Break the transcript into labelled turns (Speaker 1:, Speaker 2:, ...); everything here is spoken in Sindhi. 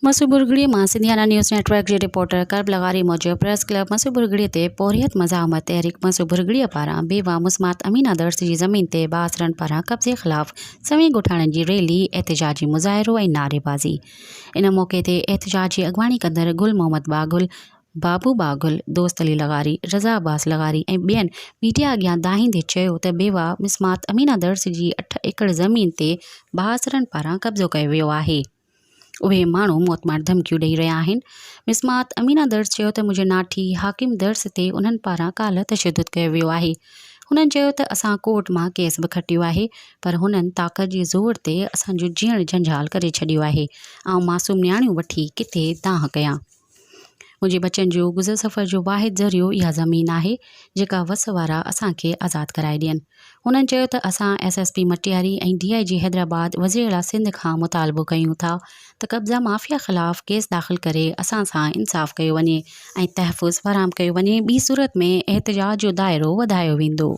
Speaker 1: مسو ڀرڳڙي مان سنڌيانا نيوز نيٽ ورڪ جي رپورٽر ڪرب لغاري موجب پريس ڪلب مسو ڀرڳڙي تي پورهيت مزاحمت تحريڪ مسو ڀرڳڙي پاران بيواهه مسمات امينا درس جي زمين تي بااثرن پاران قبضي خلاف سوين ڳوٺاڻن جي ريلي، احتجاجي مظاهرو ۽ نعريبازي. ان موقعي تي احتجاج جي اڳواڻي ڪندڙ گل محمد ٻاگهل، بابو ٻاگهل، دوست علي لغاري، رضا عباس لغاري ۽ ٻين ميڊيا اڳيان دانهيندي چيو ته بيواهه مسمات امينا درس جي اٺ ايڪڙ زمين تي بااثرن پاران قبضو ڪيو ويو آهي. اهي ماڻهو موتمار ڌمڪيون ڏئي رهيا آهن. مسمات امينه درس چيو ته منهنجي ناٺي حاڪم درس تي انهن پاران ڪالهه تشدد ڪيو ويو آهي. هنن چيو ته اسان ڪورٽ مان ڪيس به کٽيو آهي پر هنن طاقت جي زور تي اسان جو جيئڻ جنجال ڪري ڇڏيو آهي. آئون معصوم نياڻيون وٺي ڪٿي دانهن ڪيان. منهنجي ٻچن جو گذر سفر جو واحد ذريعو اها زمين آهي، جيڪا وس وارا اسان کي آزاد ڪرائي ڏين. هنن چيو ته اسان S S P Matiari ۽ D I G Hyderabad وزيراعليٰ سنڌ کان مطالبو ڪيون ٿا ته قبضا مافيا خلاف ڪيس داخل ڪري اسان سان انصاف ڪيو وڃي ۽ تحفظ فراهم ڪيو وڃي ٻي صورت ۾ احتجاج جو دائرو وڌايو ويندو.